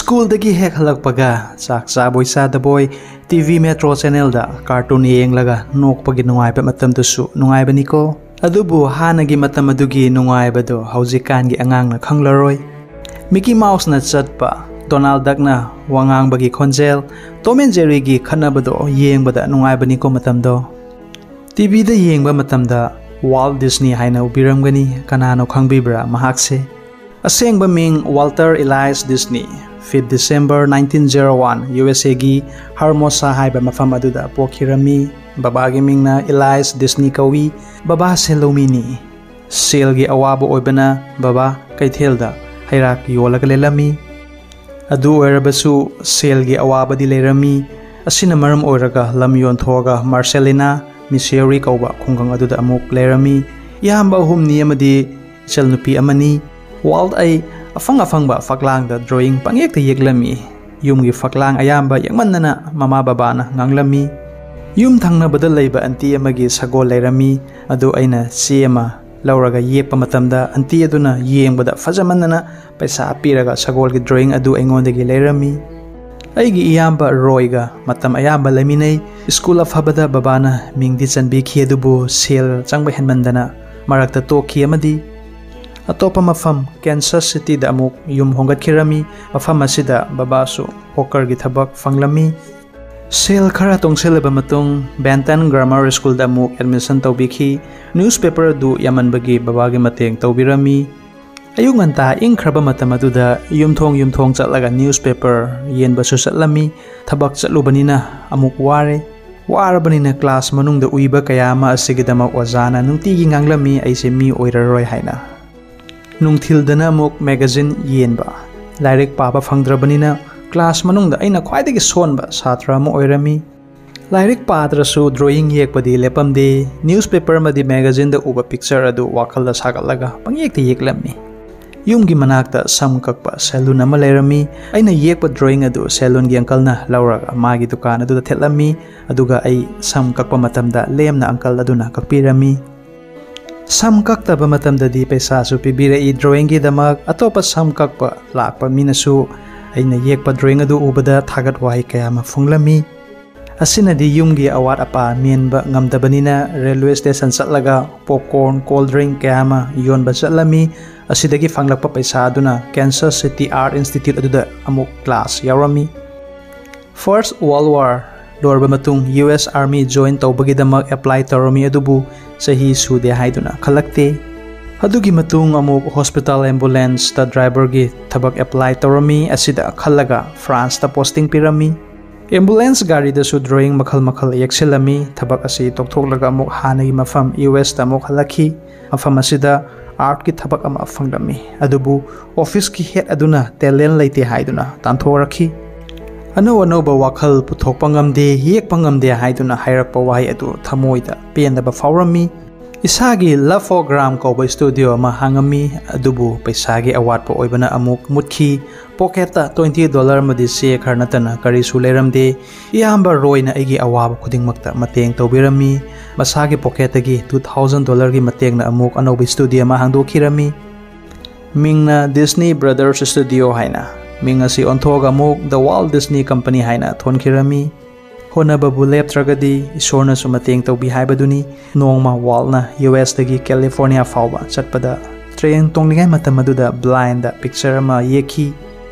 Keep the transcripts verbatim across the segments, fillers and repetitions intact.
ꯁ꯭ꯀꯨꯜꯗꯒꯤ ꯍꯦꯛ ꯍꯜꯂꯛꯄꯒ ꯆꯥꯛ ꯆꯥꯕꯣꯏ ꯆꯥꯗꯕꯣꯏ ꯇꯤ ꯚꯤ ꯃꯦꯇ꯭ꯔꯣ ꯆꯦꯅꯦꯜꯗ ꯀꯥꯔꯇꯨꯟ ꯌꯦꯡꯂꯒ ꯅꯣꯛꯄꯒꯤ ꯅꯨꯡꯉꯥꯏꯕ ꯃꯇꯝꯗꯨꯁꯨ ꯅꯨꯡꯉꯥꯏꯕꯅꯤꯀꯣ꯫ ꯑꯗꯨꯕꯨ ꯍꯥꯟꯅꯒꯤ ꯃꯇꯝ ꯑꯗꯨꯒꯤ ꯅꯨꯡꯉꯥꯏꯕꯗꯣ ꯍꯧꯖꯤꯛꯀꯥꯟꯒꯤ ꯑꯉꯥꯡꯅ ꯈꯪꯂꯔꯣꯏ꯫ ꯃꯤꯀꯤ ꯃꯥꯎꯁꯅ ꯆꯠꯄ, ꯗꯣꯅꯥꯜ ꯗꯛꯅ ꯋꯥ ꯉꯥꯡꯕꯒꯤ ꯈꯣꯟꯖꯦꯜ, ꯇꯣꯝ ꯑꯦꯟ ꯖꯦꯔꯤꯒꯤ ꯈꯠꯅꯕꯗꯣ ꯌꯦꯡꯕꯗ ꯅꯨꯡꯉꯥꯏꯕꯅꯤꯀꯣ ꯃꯇꯝꯗꯣ꯫ ꯇꯤ ꯚꯤꯗ ꯌꯦꯡꯕ ꯃꯇꯝꯗ ꯋꯥꯜ ꯗꯤꯁꯅꯤ ꯍꯥꯏꯅ ꯎꯕꯤꯔꯝꯒꯅꯤ꯫ ꯀꯅꯥꯅꯣ ꯈꯪꯕꯤꯕ꯭ꯔꯥ ꯃꯍꯥꯛꯁꯦ? ꯑꯁꯦꯡꯕ ꯃꯤꯡ Walter Elias Disney. Fifth December nineteen zero one, U S ꯑꯦꯒꯤ ꯍꯔꯃꯣꯁꯥ ꯍꯥꯏꯕ ꯃꯐꯝ ꯑꯗꯨꯗ ꯄꯣꯛꯈꯤꯔꯝꯃꯤ꯫ ꯕꯕꯥꯒꯤ ꯃꯤꯡꯅ ꯏꯂꯥꯏꯁ ꯗꯤꯁꯅꯤ ꯀꯧꯏ꯫ ꯕꯕꯥꯁꯦ ꯂꯧꯃꯤꯅꯤ꯫ ꯁꯦꯜꯒꯤ ꯑꯋꯥꯕ ꯑꯣꯏꯕꯅ ꯕꯕꯥ ꯀꯩꯊꯦꯜꯗ ꯍꯩꯔꯥꯛ ꯌꯣꯜꯂꯒ ꯂꯦꯜꯂꯝꯃꯤ꯫ ꯑꯗꯨ ꯑꯣꯏꯔꯕꯁꯨ ꯁꯦꯜꯒꯤ ꯑꯋꯥꯕꯗꯤ ꯂꯩꯔꯝꯃꯤ꯫ ꯑꯁꯤꯅ ꯃꯔꯝ ꯑꯣꯏꯔꯒ ꯂꯝ ꯌꯣꯟꯊꯣꯛꯑꯒ ꯃꯥꯔꯁꯦꯂꯤꯅꯥ ꯃꯤꯁꯤꯌꯔꯤ ꯀꯧꯕ ꯈꯨꯡꯒꯪ ꯑꯗꯨꯗ ꯑꯃꯨꯛ ꯂꯩꯔꯝꯃꯤ꯫ ꯏꯌꯥꯝꯕ ꯑꯍꯨꯝꯅꯤ ꯑꯃꯗꯤ ꯏꯆꯜꯅꯨꯄꯤ ꯑꯃꯅꯤ꯫ ꯋꯥꯜꯠ ꯑꯩ ꯑꯐꯪ ꯑꯐꯪꯕ ꯐꯛꯂꯥꯡꯗ ꯗ꯭ꯔꯣꯌꯤꯡ ꯄꯪꯌꯦꯛꯇ ꯌꯦꯛꯂꯝꯃꯤ꯫ ꯌꯨꯝꯒꯤ ꯐꯛꯂꯥꯡ ꯑꯌꯥꯝꯕ ꯌꯦꯛꯃꯟꯗꯅ ꯃꯃꯥ ꯕꯕꯥꯅ ꯉꯥꯡꯂꯝꯃꯤ꯫ ꯌꯨꯝ ꯊꯪꯅꯕꯗ ꯂꯩꯕ ꯑꯟꯇꯤ ꯑꯃꯒꯤ ꯁꯒꯣꯜ ꯂꯩꯔꯝꯃꯤ꯫ ꯑꯗꯨ ꯑꯩꯅ ꯆꯦ ꯑꯃ ꯂꯧꯔꯒ ꯌꯦꯛꯄ ꯃꯇꯝꯗ ꯑꯟꯇꯤ ꯑꯗꯨꯅ ꯌꯦꯡꯕꯗ ꯐꯖꯃꯟꯗꯅ ꯄꯩꯁꯥ ꯄꯤꯔꯒ ꯁꯒꯣꯜꯒꯤ ꯗ꯭ꯔꯣꯌꯤꯡ ꯑꯗꯨ ꯑꯩꯉꯣꯟꯗꯒꯤ ꯂꯩꯔꯝꯃꯤ꯫ ꯑꯩꯒꯤ ꯏꯌꯥꯝꯕ ꯔꯣꯏꯒ ꯃꯇꯝ ꯑꯌꯥꯝꯕ ꯂꯩꯃꯤꯟꯅꯩ꯫ ꯁ꯭ꯀꯨꯜ ꯑꯐꯕꯗ ꯕꯕꯥꯅ ꯃꯤꯡꯗꯤ ꯆꯟꯕꯤꯈꯤ, ꯑꯗꯨꯕꯨ ꯁꯦꯜ ꯆꯪꯕ ꯍꯦꯟꯃꯟꯗꯅ ꯃꯔꯛꯇ ꯇꯣꯛꯈꯤ ꯑꯃꯗꯤ ꯑꯇꯣꯞꯄ ꯃꯐꯝ ꯀꯦꯟꯁꯁ ꯁꯤꯇꯤꯗ ꯑꯃꯨꯛ ꯌꯨꯝ ꯍꯣꯡꯒꯠꯈꯤꯔꯝꯃꯤ꯫ ꯃꯐꯝ ꯑꯁꯤꯗ ꯕꯕꯥꯁꯨ ꯍꯣꯀꯔꯒꯤ ꯊꯕꯛ ꯐꯪꯂꯝꯃꯤ꯫ ꯁꯦꯜ ꯈꯔ ꯇꯨꯡꯁꯤꯜꯂꯕ ꯃꯇꯨꯡ ꯕꯦꯟꯇꯟ ꯒ꯭ꯔꯥꯃꯔ ꯁ꯭ꯀꯨꯜꯗ ꯑꯃꯨꯛ ꯑꯦꯗꯃꯤꯁꯟ ꯇꯧꯕꯤꯈꯤ꯫ ꯅ꯭ꯌꯨꯁꯄꯦꯄꯔ ꯑꯗꯨ ꯌꯥꯝꯃꯟꯕꯒꯤ ꯕꯕꯥꯒꯤ ꯃꯇꯦꯡ ꯇꯧꯕꯤꯔꯝꯃꯤ꯫ ꯑꯌꯨꯛ ꯉꯟꯇꯥ ꯏꯪꯈ꯭ꯔꯕ ꯃꯇꯝ ꯑꯗꯨꯗ ꯌꯨꯝꯊꯣꯡ ꯌꯨꯝꯊꯣꯡ ꯆꯠꯂꯒ ꯅ꯭ꯌꯨꯁꯄꯦꯄꯔ ꯌꯦꯟꯕꯁꯨ ꯆꯠꯂꯝꯃꯤ꯫ ꯊꯕꯛ ꯆꯠꯂꯨꯕꯅꯤꯅ ꯑꯃꯨꯛ ꯋꯥꯔꯦ꯫ ꯋꯥꯔꯕꯅꯤꯅ ꯀ꯭ꯂꯥꯁ ꯃꯅꯨꯡꯗ ꯎꯏꯕ ꯀꯌꯥ ꯑꯃ ꯑꯁꯤꯒꯤꯗꯃꯛ ꯑꯣꯖꯥꯅ ꯅꯨꯡꯇꯤꯒꯤ ꯉꯥꯡꯂꯝꯃꯤ, ꯑꯩꯁꯦ ꯃꯤ ꯑꯣꯏꯔꯔꯣꯏ ꯍꯥꯏꯅ꯫ ꯅꯨꯡꯊꯤꯜꯗꯅ ꯑꯃꯨꯛ ꯃꯦꯒꯥꯖꯤꯟ ꯌꯦꯟꯕ꯫ ꯂꯥꯏꯔꯤꯛ ꯄꯥꯕ ꯐꯪꯗ꯭ꯔꯕꯅꯤꯅ ꯀ꯭ꯂꯥꯁ ꯃꯅꯨꯡꯗ ꯑꯩꯅ ꯈ꯭ꯋꯥꯏꯗꯒꯤ ꯁꯣꯟꯕ ꯁꯥꯇ꯭ꯔ ꯑꯃ ꯑꯣꯏꯔꯝꯃꯤ꯫ ꯂꯥꯏꯔꯤꯛ ꯄꯥꯗ꯭ꯔꯁꯨ ꯗ꯭ꯔꯣꯌꯤꯡ ꯌꯦꯛꯄꯗꯤ ꯂꯦꯞꯄꯝꯗꯦ꯫ ꯅ꯭ꯌꯨꯁꯄꯦꯄꯔ ꯑꯃꯗꯤ ꯃꯦꯒꯥꯖꯤꯟꯗ ꯎꯕ ꯄꯤꯛꯆꯔ ꯑꯗꯨ ꯋꯥꯈꯜꯗ ꯁꯥꯒꯠꯂꯒ ꯄꯪꯌꯦꯛꯇ ꯌꯦꯛꯂꯝꯃꯤ꯫ ꯌꯨꯝꯒꯤ ꯃꯅꯥꯛꯇ ꯁꯝ ꯀꯛꯄ ꯁꯦꯂꯨꯟ ꯑꯃ ꯂꯩꯔꯝꯃꯤ꯫ ꯑꯩꯅ ꯌꯦꯛꯄ ꯗ꯭ꯔꯣꯌꯤꯡ ꯑꯗꯨ ꯁꯦꯂꯨꯟꯒꯤ ꯑꯪꯀꯜꯅ ꯂꯧꯔꯒ ꯃꯥꯒꯤ ꯗꯨꯀꯥꯟ ꯑꯗꯨꯗ ꯊꯦꯠꯂꯝꯃꯤ꯫ ꯑꯗꯨꯒ ꯑꯩ ꯁꯝ ꯀꯛꯄ ꯃꯇꯝꯗ ꯂꯦꯝꯅ ꯑꯪꯀꯜ ꯑꯗꯨꯅ ꯀꯛꯄꯤꯔꯝꯃꯤ꯫ ꯁꯝ ꯀꯛꯇꯕ ꯃꯇꯝꯗꯗꯤ ꯄꯩꯁꯥꯁꯨ ꯄꯤꯕꯤꯔꯛꯏ ꯗ꯭ꯔꯣꯌꯤꯡꯒꯤꯗꯃꯛ꯫ ꯑꯇꯣꯞꯄ ꯁꯝ ꯀꯛꯄ ꯂꯥꯛꯄ ꯃꯤꯅꯁꯨ ꯑꯩꯅ ꯌꯦꯛꯄ drawing ꯑꯗꯨ ꯎꯕꯗ ꯊꯥꯒꯠ ꯋꯥꯍꯩ ꯀꯌꯥ ꯑꯃ ꯐꯣꯡꯂꯝꯃꯤ꯫ ꯑꯁꯤꯅꯗꯤ ꯌꯨꯝꯒꯤ ꯑꯋꯥꯠ ꯑꯄꯥ ꯃꯦꯟꯕ ꯉꯝꯗꯕꯅꯤꯅ railway station ꯆꯠꯂꯒ popcorn, cold drink ꯀꯌꯥ ꯑꯃ ꯌꯣꯟꯕ ꯆꯠꯂꯝꯃꯤ꯫ ꯑꯁꯤꯗꯒꯤ ꯐꯪꯂꯛꯄ ꯄꯩꯁꯥ ꯑꯗꯨꯅ Kansas City Art Institute ꯑꯗꯨꯗ ꯑꯃꯨꯛ class ꯌꯥꯎꯔꯝꯃꯤ꯫ First World War ꯂꯣꯏꯔꯕ ꯃꯇꯨꯡ U S Army join ꯇꯧꯕꯒꯤꯗꯃꯛ apply ꯇꯧꯔꯝꯃꯤ, ꯑꯗꯨꯕꯨ ꯆꯍꯤ ꯁꯨꯗꯦ ꯍꯥꯏꯗꯨꯅ ꯈꯜꯂꯛꯇꯦ꯫ ꯑꯗꯨꯒꯤ ꯃꯇꯨꯡ ꯑꯃꯨꯛ hospital ambulance ꯇ driver ꯒꯤ ꯊꯕꯛ apply ꯇꯧꯔꯝꯃꯤ꯫ ꯑꯁꯤꯗ ꯈꯜꯂꯒ France ꯇ posting ꯄꯤꯔꯝꯃꯤ꯫ Ambulance ꯒꯥꯔꯤꯗꯁꯨ drawing ꯃꯈꯜ ꯃꯈꯜ ꯌꯦꯛꯁꯤꯜꯂꯝꯃꯤ꯫ ꯊꯕꯛ ꯑꯁꯤ ꯇꯣꯛꯊꯣꯛꯂꯒ ꯑꯃꯨꯛ ꯍꯥꯟꯅꯒꯤ ꯃꯐꯝ U S ꯇ ꯑꯃꯨꯛ ꯍꯜꯂꯛꯈꯤ꯫ ꯃꯐꯝ ꯑꯁꯤꯗ art ꯀꯤ ꯊꯕꯛ ꯑꯃ ꯐꯪꯂꯝꯃꯤ, ꯑꯗꯨꯕꯨ office ꯀꯤ head ꯑꯗꯨꯅ talent ꯂꯩꯇꯦ ꯍꯥꯏꯗꯨꯅ ꯇꯥꯟꯊꯣꯛꯔꯛꯈꯤ꯫ ꯑꯅꯧ ꯑꯅꯧꯕ ꯋꯥꯈꯜ ꯄꯨꯊꯣꯛꯄ ꯉꯝꯗꯦ, ꯌꯦꯛꯄ ꯉꯝꯗꯦ ꯍꯥꯏꯗꯨꯅ ꯍꯥꯏꯔꯛꯄ ꯋꯥꯍꯩ ꯑꯗꯨ ꯊꯃꯣꯏꯗ ꯄꯦꯟꯗꯕ ꯐꯥꯎꯔꯝꯃꯤ꯫ ꯏꯁꯥꯒꯤ Love for Gram ꯀꯧꯕ studio ꯑꯃ ꯍꯥꯡꯉꯝꯃꯤ, ꯑꯗꯨꯕꯨ ꯄꯩꯁꯥꯒꯤ ꯑꯋꯥꯠꯄ ꯑꯣꯏꯕꯅ ꯑꯃꯨꯛ ꯃꯨꯠꯈꯤ꯫ Pocket ꯇ twenty dollar ꯑꯃꯗꯤ ꯆꯦ ꯈꯔ ꯅꯠꯇꯅ ꯀꯔꯤꯁꯨ ꯂꯩꯔꯝꯗꯦ꯫ ꯏꯌꯥꯝꯕ ꯔꯣꯏꯅ ꯑꯩꯒꯤ ꯑꯋꯥꯕ ꯈꯨꯗꯤꯡꯃꯛꯇ ꯃꯇꯦꯡ ꯇꯧꯕꯤꯔꯝꯃꯤ꯫ ꯃꯁꯥꯒꯤ pocket ꯇꯒꯤ two thousand dollar ꯒꯤ ꯃꯇꯦꯡꯅ ꯑꯃꯨꯛ ꯑꯅꯧꯕ studio ꯑꯃ ꯍꯥꯡꯗꯣꯛꯈꯤꯔꯝꯃꯤ꯫ ꯃꯤꯡꯅ Disney Brothers Studio ꯍꯥꯏꯅ꯫ ꯃꯤꯡ ꯑꯁꯤ ꯑꯣꯟꯊꯣꯛꯑꯒ ꯑꯃꯨꯛ The Walt Disney Company ꯍꯥꯏꯅ ꯊꯣꯟꯈꯤꯔꯝꯃꯤ꯫ ꯍꯣꯠꯅꯕꯕꯨ ꯂꯦꯞꯇ꯭ꯔꯒꯗꯤ ꯏꯁꯣꯔꯅꯁꯨ ꯃꯇꯦꯡ ꯇꯧꯕꯤ ꯍꯥꯏꯕꯗꯨꯅꯤ꯫ ꯅꯣꯡꯃ Walt ꯅ U S ꯇꯒꯤ California ꯐꯥꯎꯕ ꯆꯠꯄꯗ train ꯇꯣꯡꯂꯤꯉꯩ ꯃꯇꯝ ꯑꯗꯨꯗ blind ꯗ picture ꯑꯃ ꯌꯦꯛꯈꯤ꯫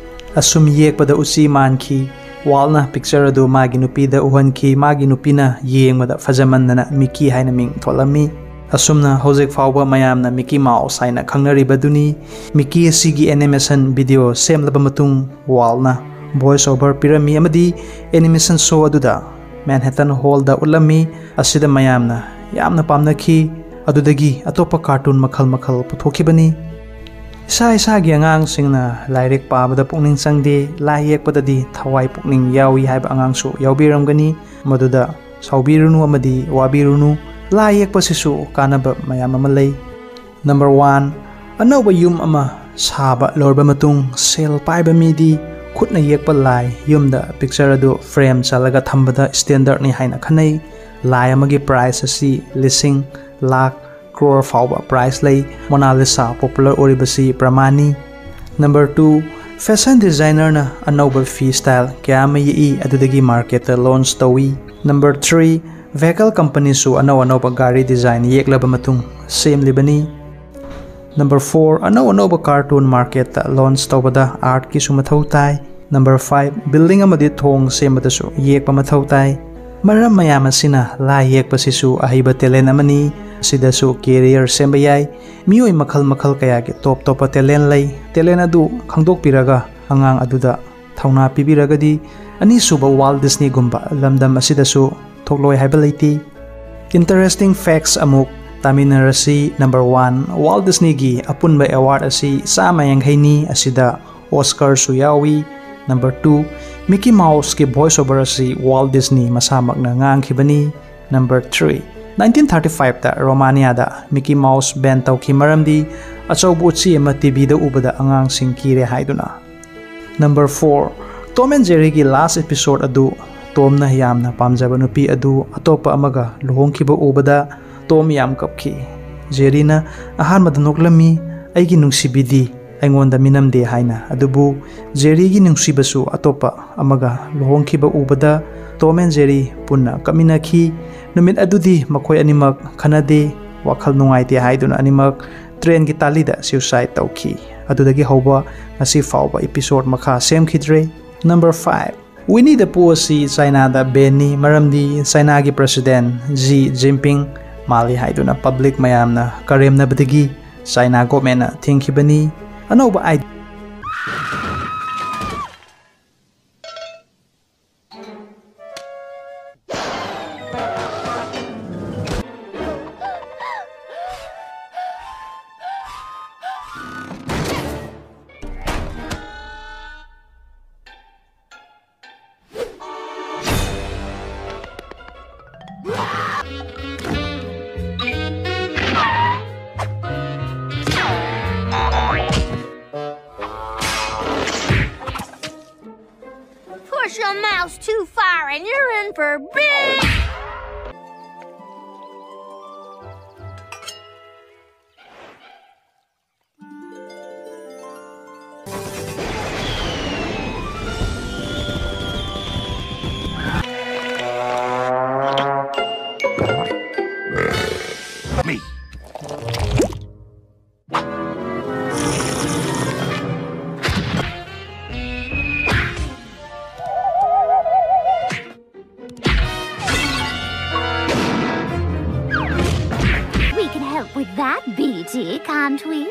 ꯑꯁꯨꯝ ꯌꯦꯛꯄꯗ ꯎꯆꯤ ꯃꯥꯟꯈꯤ꯫ Walt ꯅ picture ꯑꯗꯨ ꯃꯥꯒꯤ ꯅꯨꯄꯤꯗ ꯎꯍꯟꯈꯤ꯫ ꯃꯥꯒꯤ ꯅꯨꯄꯤꯅ ꯌꯦꯡꯕꯗ ꯐꯖꯃꯟꯗꯅ Mickey ꯍꯥꯏꯅ ꯃꯤꯡ ꯊꯣꯜꯂꯝꯃꯤ꯫ ꯑꯁꯨꯝꯅ ꯍꯧꯖꯤꯛ ꯐꯥꯎꯕ ꯃꯌꯥꯝꯅ Mickey Mouse ꯍꯥꯏꯅ ꯈꯪꯅꯔꯤꯕꯗꯨꯅꯤ꯫ Mickey ꯑꯁꯤꯒꯤ animation video ꯁꯦꯝꯂꯕ ꯃꯇꯨꯡ Walt ꯅ voice over ꯄꯤꯔꯝꯃꯤ ꯑꯃꯗꯤ animation show ꯑꯗꯨꯗ Manhattan Hall ꯗ ꯎꯠꯂꯝꯃꯤ꯫ ꯑꯁꯤꯗ ꯃꯌꯥꯝꯅ ꯌꯥꯝꯅ ꯄꯥꯝꯅꯈꯤ꯫ ꯑꯗꯨꯗꯒꯤ ꯑꯇꯣꯞꯄ cartoon ꯃꯈꯜ ꯃꯈꯜ ꯄꯨꯊꯣꯛꯈꯤꯕꯅꯤ꯫ ꯏꯁꯥ ꯏꯁꯥꯒꯤ ꯑꯉꯥꯡꯁꯤꯡꯅ ꯂꯥꯏꯔꯤꯛ ꯄꯥꯕꯗ ꯄꯨꯛꯅꯤꯡ ꯆꯪꯗꯦ, ꯂꯥꯏ ꯌꯦꯛꯄꯗꯗꯤ ꯊꯋꯥꯏ ꯄꯨꯛꯅꯤꯡ ꯌꯥꯎꯏ ꯍꯥꯏꯕ ꯑꯉꯥꯡꯁꯨ ꯌꯥꯎꯕꯤꯔꯝꯒꯅꯤ꯫ ꯃꯗꯨꯗ ꯁꯥꯎꯕꯤꯔꯨꯅꯨ ꯑꯃꯗꯤ ꯋꯥꯕꯤꯔꯨꯅꯨ꯫ ꯂꯥꯏ ꯌꯦꯛꯄꯁꯤꯁꯨ ꯀꯥꯟꯅꯕ ꯃꯌꯥꯝ ꯑꯃ ꯂꯩ꯫ Number one, ꯑꯅꯧꯕ ꯌꯨꯝ ꯑꯃ ꯁꯥꯕ ꯂꯣꯏꯔꯕ ꯃꯇꯨꯡ ꯁꯦꯜ ꯄꯥꯏꯕ ꯃꯤꯗꯤ ꯈꯨꯠꯅ ꯌꯦꯛꯄ ꯂꯥꯏ ꯌꯨꯝꯗ picture ꯑꯗꯨ frame ꯆꯜꯂꯒ ꯊꯝꯕꯗ standard ꯅꯤ ꯍꯥꯏꯅ ꯈꯟꯅꯩ꯫ ꯂꯥꯏ ꯑꯃꯒꯤ price ꯑꯁꯤ ꯂꯤꯁꯤꯡ, ꯂꯥꯈ, crore ꯐꯥꯎꯕ price ꯂꯩ꯫ Mona Lisa popular ꯑꯣꯏꯔꯤꯕꯁꯤ ꯄ꯭ꯔꯃꯥꯟꯅꯤ꯫ Number two, Fashion designerꯅ ꯑꯅꯧꯕ ꯐꯤ style ꯀꯌꯥ ꯑꯃ ꯌꯦꯛꯏ, ꯑꯗꯨꯗꯒꯤ marketꯇ launch ꯇꯧꯏ꯫ Number three, vehicle companyꯁꯨ ꯑꯅꯧ ꯑꯅꯧꯕ ꯒꯥꯔꯤ design ꯌꯦꯛꯂꯕ ꯃꯇꯨꯡ ꯁꯦꯝꯂꯤꯕꯅꯤ꯫ Number four, ꯑꯅꯧ ꯑꯅꯧꯕ cartoon marketꯇ launch ꯇꯧꯕꯗ artꯀꯤꯁꯨ ꯃꯊꯧ ꯇꯥꯏ꯫ Number five, building ꯑꯃꯗꯤ ꯊꯣꯡ ꯁꯦꯝꯕꯗꯁꯨ ꯌꯦꯛꯄ ꯃꯊꯧ ꯇꯥꯏ꯫ ꯃꯔꯝ ꯃꯌꯥꯝ ꯑꯁꯤꯅ ꯂꯥꯏ ꯌꯦꯛꯄꯁꯤꯁꯨ ꯑꯍꯩꯕ talent ꯑꯃꯅꯤ꯫ ꯑꯁꯤꯗꯁꯨ career ꯁꯦꯝꯕ ꯌꯥꯏ꯫ ꯃꯤꯑꯣꯏ ꯃꯈꯜ ꯃꯈꯜ ꯀꯌꯥꯒꯤ ꯇꯣꯞ ꯇꯣꯞꯄ talent ꯂꯩ꯫ Talent ꯑꯗꯨ ꯈꯪꯗꯣꯛꯄꯤꯔꯒ ꯑꯉꯥꯡ ꯑꯗꯨꯗ ꯊꯧꯅꯥ ꯄꯤꯕꯤꯔꯒꯗꯤ ꯑꯅꯤꯁꯨꯕ Walt Disneyꯒꯨꯝꯕ ꯂꯝꯗꯝ ꯑꯁꯤꯗꯁꯨ ꯊꯣꯛꯂꯣꯏ ꯍꯥꯏꯕ ꯂꯩꯇꯦ꯫ Interesting facts ꯑꯃꯨꯛ ꯇꯥꯃꯤꯟꯅꯔꯁꯤ꯫ Number one, Walt Disneyꯒꯤ ꯑꯄꯨꯟꯕ award ꯑꯁꯤ ꯆꯥꯝꯃ ꯌꯥꯡꯈꯩꯅꯤ꯫ ꯑꯁꯤꯗ Oscarꯁꯨ ꯌꯥꯎꯏ꯫ Number two, Mickey Mouseꯀꯤ voice over ꯑꯁꯤ Walt Disney ꯃꯁꯥꯃꯛꯅ ꯉꯥꯡꯈꯤꯕꯅꯤ꯫ Number three, nineteen thirty fiveꯇ Romaniaꯗ Mickey Mouse ban ꯇꯧꯈꯤ, ꯃꯔꯝꯗꯤ ꯑꯆꯧꯕ ꯎꯆꯤ ꯑꯃ TVꯗ ꯎꯕꯗ ꯑꯉꯥꯡꯁꯤꯡ ꯀꯤꯔꯦ ꯍꯥꯏꯗꯨꯅ꯫ Number four, Tom and Jerryꯒꯤ last episode ꯑꯗꯨ Tomꯅ ꯌꯥꯝꯅ ꯄꯥꯝꯖꯕ ꯅꯨꯄꯤ ꯑꯗꯨ ꯑꯇꯣꯞꯄ ꯑꯃꯒ ꯂꯨꯍꯣꯡꯈꯤꯕ ꯎꯕꯗ Tom ꯌꯥꯝ ꯀꯞꯈꯤ꯫ Jerryꯅ ꯑꯍꯥꯟꯕꯗ ꯅꯣꯛꯂꯝꯃꯤ, "ꯑꯩꯒꯤ ꯅꯨꯡꯁꯤꯕꯤꯗꯤ ꯑꯩꯉꯣꯟꯗ ꯃꯤꯅꯝꯗꯦ" ꯍꯥꯏꯅ꯫ ꯑꯗꯨꯕꯨ Jerryꯒꯤ ꯅꯨꯡꯁꯤꯕꯁꯨ ꯑꯇꯣꯞꯄ ꯑꯃꯒ ꯂꯨꯍꯣꯡꯈꯤꯕ ꯎꯕꯗ Tom and Jerry ꯄꯨꯟꯅ ꯀꯞꯃꯤꯟꯅꯈꯤ꯫ ꯅꯨꯃꯤꯠ ꯑꯗꯨꯗꯤ ꯃꯈꯣꯏ ꯑꯅꯤꯃꯛ ꯈꯟꯅꯗꯦ, ꯋꯥꯈꯜ ꯅꯨꯡꯉꯥꯏꯇꯦ ꯍꯥꯏꯗꯨꯅ ꯑꯅꯤꯃꯛ trainꯒꯤ ꯇꯥꯂꯤꯗ suicide ꯇꯧꯈꯤ꯫ ꯑꯗꯨꯗꯒꯤ ꯍꯧꯕ ꯉꯁꯤ ꯐꯥꯎꯕ episode ꯃꯈꯥ ꯁꯦꯝꯈꯤꯗ꯭ꯔꯦ꯫ Number five, Winnie the Pooh ꯑꯁꯤ Chinaꯗ banꯅꯤ, ꯃꯔꯝꯗꯤ Chinaꯒꯤ president Xi Jinping ꯃꯥꯜꯂꯤ ꯍꯥꯏꯗꯨꯅ public ꯃꯌꯥꯝꯅ ꯀꯔꯦꯝꯅꯕꯗꯒꯤ China governmentꯅ ꯊꯤꯡꯈꯤꯕꯅꯤ꯫ ꯑꯅꯧꯕ idea꯫ Push a mouse too far and you're in for big. Can't we?